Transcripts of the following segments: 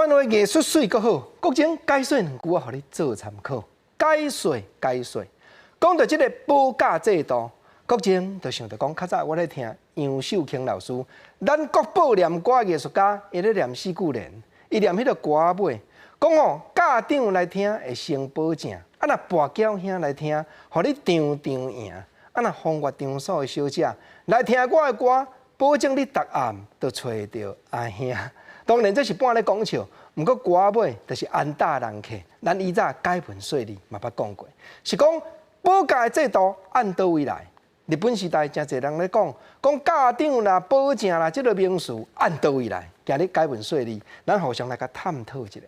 段話藝術媠閣好，國珍解說兩句，我予你做參考。解說解說，講到這个保甲制度，國珍就想著講，較早我咧聽楊秀卿老師，咱國寶念歌藝術家，伊咧念四句聯，伊念彼个歌尾，講哦，家長來聽會成保證，啊若跋筊兄來聽，予你場場贏，啊若風月場所的小姐來聽我的歌，保證你逐暗都揣著阿兄。當然這是半咧講笑，毋過歌尾就是安搭人客。咱以早解盤說理嘛捌講過，是講保甲的制度按佗位來？日本時代誠濟人咧講，講家長啦、保證啦，這个名詞按佗位來？今日解文說理，咱互相來共探討一下。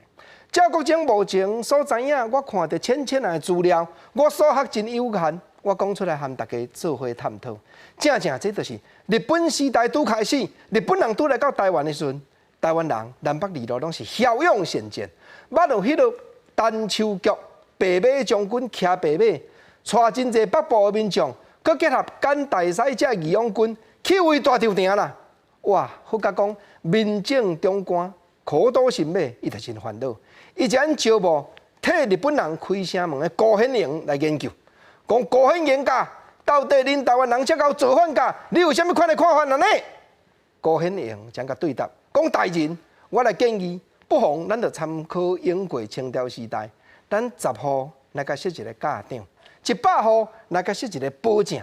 照國珍目前所知影，我看著淺淺的資料，我所學真有限，我講出來和大家做伙探討。正正這就是日本時代拄開始，日本人拄來到台灣的時陣，台灣人南北二路攏是驍勇善戰，捌有彼个陳秋菊白馬將軍騎白馬，帶真濟北部的民眾，閣結合簡大獅這義勇軍去圍大稻埕啦。哇！好甲講，民政長官苦多神馬，伊就真煩惱，伊就按招募替日本人開城門的高顯榮來研究，講高顯榮甲到底恁台灣人這𠢕造反甲，你有啥物款的看法呢？高顯榮這樣共對答。講大人，我來建議，不妨咱就參考英國清朝時代，咱十戶來共設一个甲長，100戶來共設一个保正。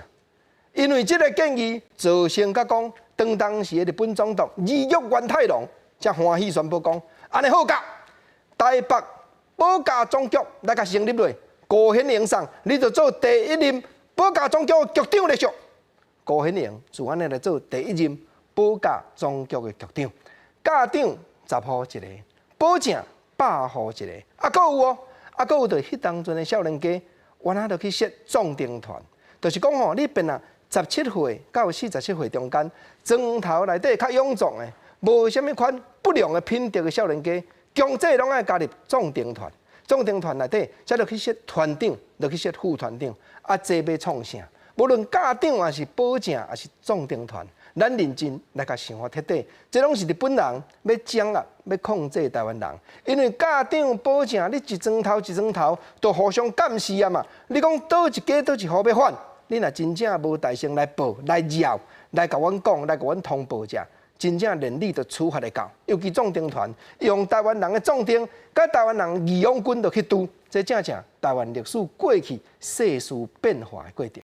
因為這个建議造成甲講，當當時的日本總督二躍源太郎才歡喜宣布講，按呢好甲，台北保甲總局來共成立落，高顯榮桑，你就做第一任保甲總局的局長來續。高顯榮就按呢來做第一任保甲總局的局長。甲長十戶一个，保正百戶一个，啊，閣有哦，啊，閣有，就彼當陣的少年家，原來就去設壯丁團，就是講吼，你變啊17歲到47歲中間，磚頭內底較勇壯的，無啥物款不良的品德的少年家，強制攏愛加入壯丁團。壯丁團內底，才就去設團長，就去設副團長，啊，這欲創啥？無論甲長抑是保正，抑是壯丁團。咱認真來共想予徹底，這攏是日本人欲掌握、欲控制台灣人。因為甲長保正，你一磚頭一磚頭都互相監視啊嘛。你講佗一家佗一戶欲反，你若真正無大聲來報、來繞、來共阮講、來共阮通報者，真正連你就處罰會到。尤其壯丁團用台灣人的壯丁，佮台灣人義勇軍就去拄，這正正台灣歷史過去世事變化的過程。